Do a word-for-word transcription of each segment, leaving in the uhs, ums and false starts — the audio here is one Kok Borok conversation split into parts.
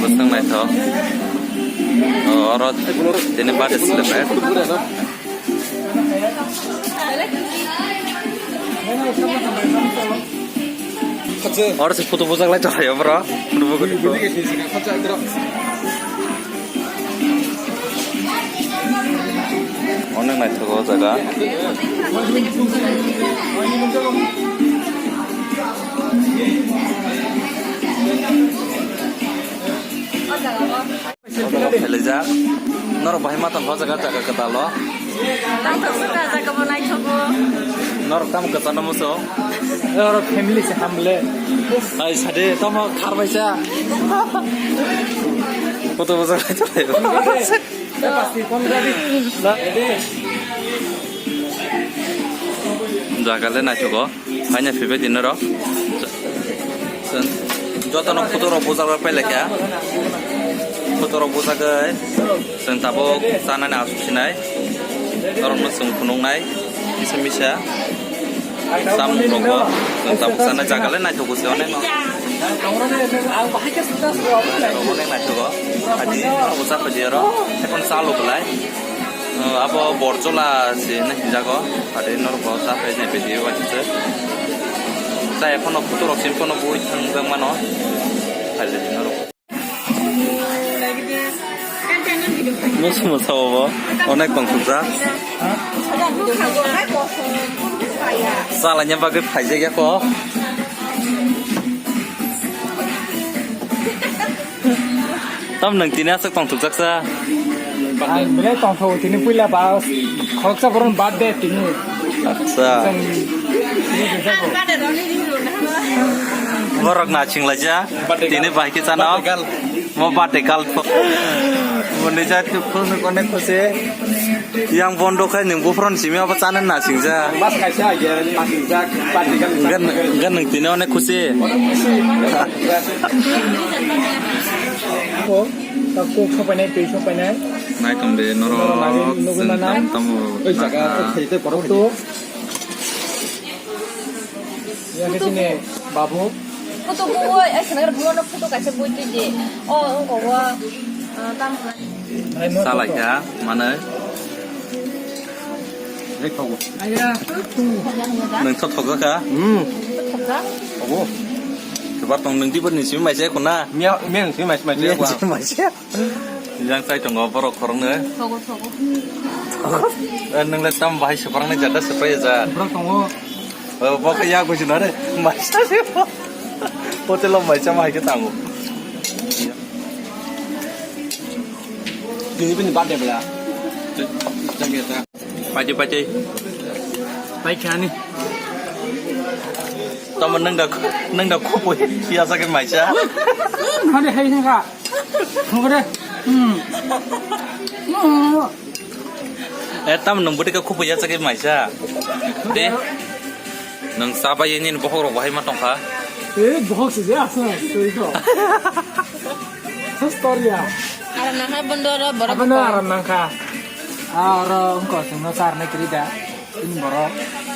Bwswk naithok. O, oro tini birthday celebrate. Oro se photo bujak lai tonglaio bro. Onek naithogo o jaga. Phailajak. Norok bahai ma tongkha o jaga, jaga kwtal o. Naithok suka jaga bo naithogo. Norok tamo kwchangno muchung? Norok family se hamle. Ai sade tamo kharbaisa. Photo bujak lai tonglaio. Jaga le naithogo. Haino phaibai di norok. Chwng jotono photo rok bujak rok pailai kha. Photo rok bujagwi chwng tabuk chanani aswk sinai. Norokno chwng phunuknai kisa misa. Samung rokbo chwng tabuk chanai jaga le naithogo se onek no. Onek naithogo. Adi norok bujak paidi oro. Ekhon chalo belai. O, abo borjola se hinwi hinjago. Ade norok bo ta phai nai phai diyo bai se. Ta ekhono photo rok sim kono bui thang jang mano. Phai le norok. Musu musa bo onek tongthokjak. Chala nya bagwi phaijak ya ko. Tam nwng tini aswk tongthokjak sa? Ang belai tongthogo tini puila ba khoroksa borokni birthday tini. Acha. Borok na chinglaijak. Birthday tini girl. Bahai khe chana. Birthday girl. Mo birthday girl. Mo nijak tu phone konek kose. Yang bondo khai nwng buphuruni simi abo chana nasingjak. Mas kaisa age nasingjak, patikan. Gan, gan nwng tini onek khusi. Onek khusi. O, ta kok sopainai, twi sopainai. Nai tong de norok. Norok nai nugwi chwng manai. Tam tamo. Oi jaga, naka. Oi khaite borok. Photo. Ya khe sini babu. Photo bui, ai sini bui no photo kaisa bui twi di. O, o, o, o, tam. Salai kha, manai. Nwng thok thok kha? Hmm. Obo. Kebar tong nwng dibo ni simi maisa khuna. Miya, miya simi maisa, maisa. Miya simi maisa. Yang sai tongo borok khoroknwi. Thogo, thogo. Eh, nwng le tam bahai swprangnai jata swprai ja. Borok tongo. Eh, bo khe yak buji na re. Maisa se bo. Hotel o mai chama hai khe tango. Dini bini birthday bela. Paiti paiti. Pai khani. Tamo nang da nang da khopoi ya sa ke mai cha. Hade hai ka. Hade. Hmm. Hmm. Eh, tam nung bwtwi khe khupui ya chakhe maisa. De. Nung cha bai nini bokhok rok bahai ma tongkha. Eh, bokhok se ya, asal story ko. Story ya. Aram nangkha bondo ro borok. Abano aram nangkha. Ah, oro wngkha chwngno charnai kwrwi da. Ini borok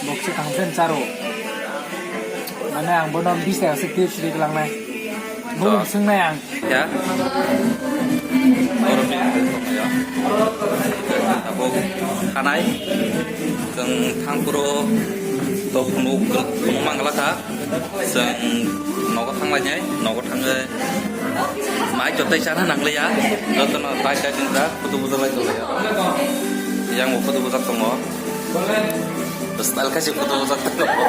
bokse kaham khe charo. Mane ang bono bis taka se tips ri glangnai. Bo swng nai ang. Ya. Oro mi abo kanai. Chwng thang puro to phunuk phunuk mangla kha. Chwng nogo thang lai nai, nogo thang mai jotai chana nang le ya. Joto no tai tai chwng da photo buja lai to ya. Yang bo photo buja tongo. Style khaisi photo bwsajak tongo.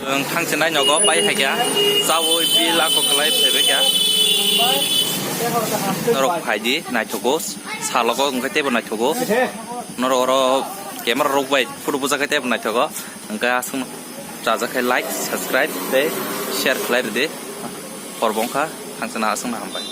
Ang thangse nai nogo pai hai kya. Chawi bil ako kwlai phaibai kya. Norok phai di naithogo. Salogo wngkhe teibo naithogo. Norok oro camera rok bai photo bwsajak khe teibo naithogo. Hwnkhe aswk chajak khe like, subscribe tei share khlai rwdi. Hor bo wngkha, thangse na aswk no hambai.